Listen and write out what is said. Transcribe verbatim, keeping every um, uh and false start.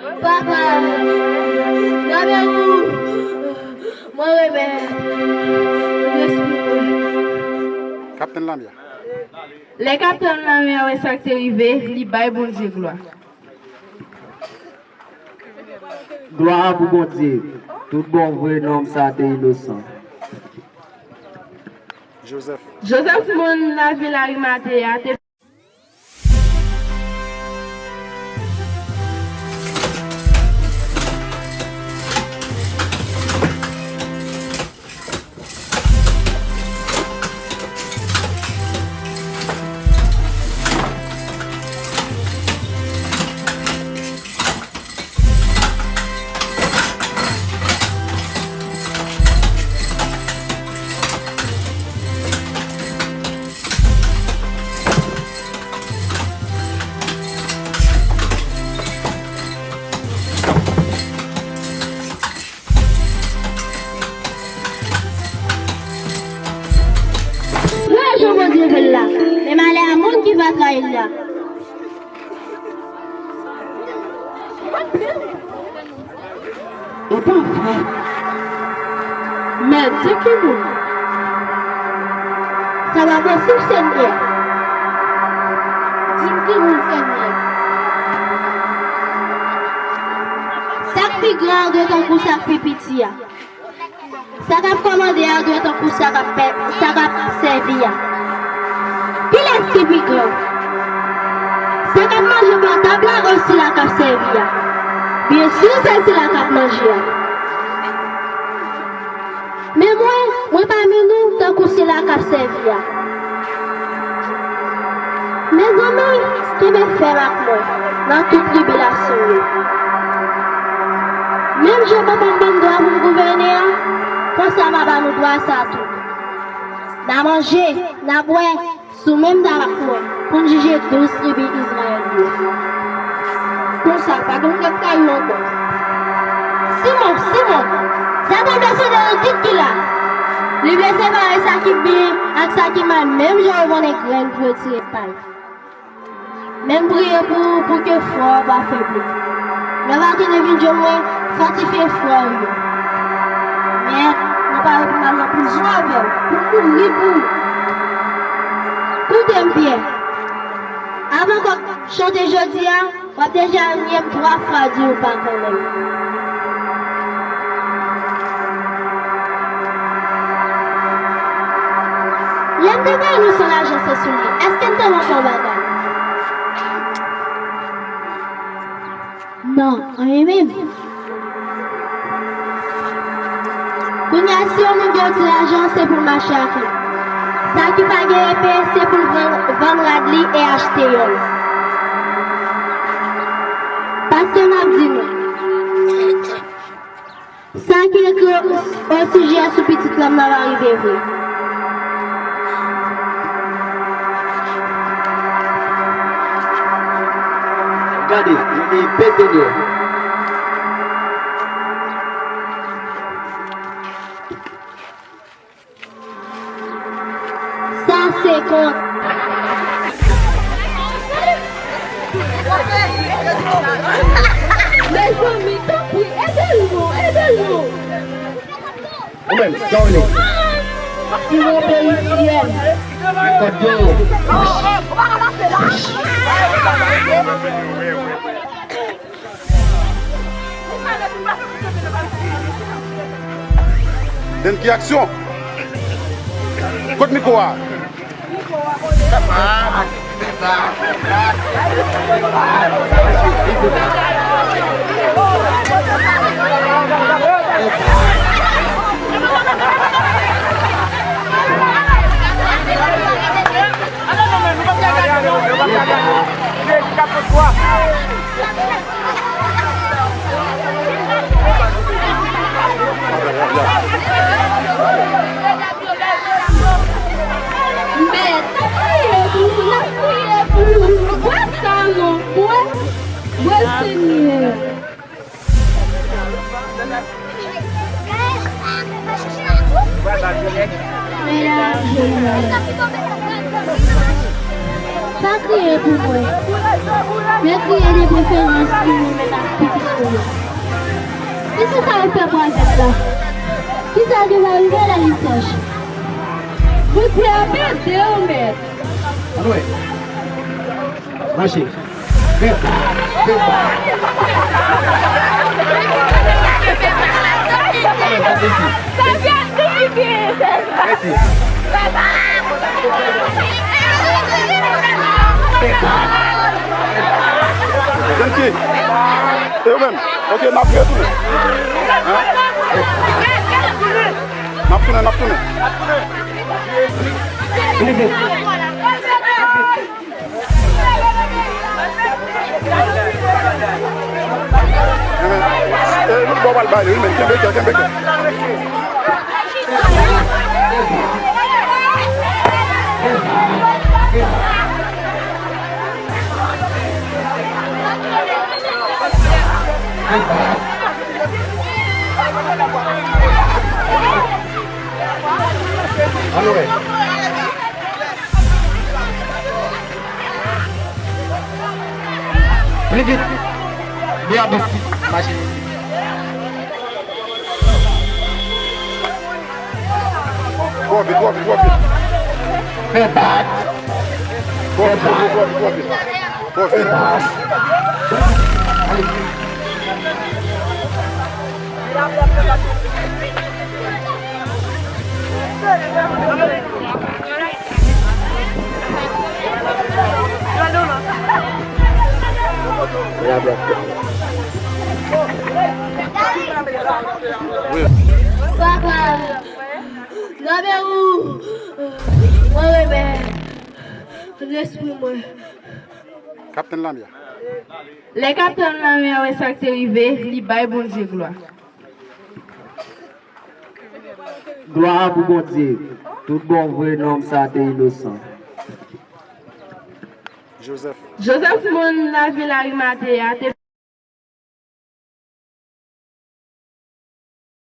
Papa, nan men ou mwen remèt lespri mwen. Kaptenn Lamè. Lè Kaptenn Lamè wè sa k te rive, li bay Bondye glwa. Glwa pou Bondye. Tout bon vre, nonm sa te inosan. Jozèf. Jozèf, moun lavil Arimateya, te Wè jan Bondye vle l la, men malè a moun ki va trayi l la. E pa vre. Men di ki moun? Sa pa posib, Senyè. Di m ki moun, Senyè. Sa k pi gran an dwe tankou sa k pi piti a. Sa k ap kòmande a dwe tankou sa k ap pè-, sa k ap sèvi a. Kilès ki pi gran? Sa k ap manje bò tab la o sila k ap sèvi a? Byen si, se sila k ap manje a. Men mwen, mwen pami nou tankou sila k ap sèvi a. Mezanmi, kenbe fèm ak mwen nan tout tribilasyon yo. Menm jan papa m ban m dwa pou m gouvène a, konsa m a ba nou dwa sa tou. N a manje, n a bwè sou menm tab ak mwen pou n jije douz tribi Izrayèl yo. Konsa, pa gen moun k ap trayi w ankò. Simon, Simon, Satan vle sonde nou tout ki la. Li vle separe sa ki byen ak sa ki mal, menm jan yo konnen grenn pou yo tire pay. Men m priye pou ou pou ke fwa w pa febli. Lè w va tounen vin jwenn mwen, fòtifye fwa w yo. Men, nou pare pou n al nan prizon avè w, pou n mouri pou ou. Koute m byen. Avan kòk chante jodi a, w ap deja nye m twa fwa di ou pa konnen m. Lè m te voye nou san lajan se sou li, èske m te manke yon bagay? Non, anyen menm. Kounye a, si yon moun gen yon ti lajan, se pou l mache ak li. Sa ki pa gen epe, se pou l vann, vann rad li e achte yon. Paske m ap di nou, sa ki ekri osijè sou Pitit Lòm nan va rive vre. Gade, yo te pe Senyè. Sa se kont. Mezanmi, tanpri, ede l non, ede l non. Ou menm, jan w rele? Simon Perisyen. Kot do. Denki aksyon! Kot mikwo a? Mèt, n ap priye pou ou, n ap priye pou ou. Bwè sa non, bwè, bwè Senyè. Pa kriye pou mwen. Men kriye de preferans pou mwen menm ak pitit. Kisa w fè bwazèt la? Kisa ki va rive lè li sèch? Bondye ap ede w, mèt. Ann wè. Mache. Fè pa. Fè pa. Alè, pa de isit. Mèsi. Fè pa. Jenn fi. E ou menm? Ok, n ap retounen. Hein? N ap tounen, n ap tounen. Hein? E, nou ba w al ba yo, wi, men kenbe kè, kenbe kè. Ann wè. Pli vit. Byen vit. Mache. Twò vit, twò vit, twò vit. Fè bak. Twò vit, twò vit, twò vit, twò vit. Twò vit. Papa, gade ou, mwen renmen lespri mwen. Kaptenn Lamè. Lè kaptenn Lamè wè sa k te rive, li bay Bondye glwa. Glwa pou Bondye. Tout bon vre, nonm sa te inosan. Jozèf. Jozèf, moun lavil Arimate a, te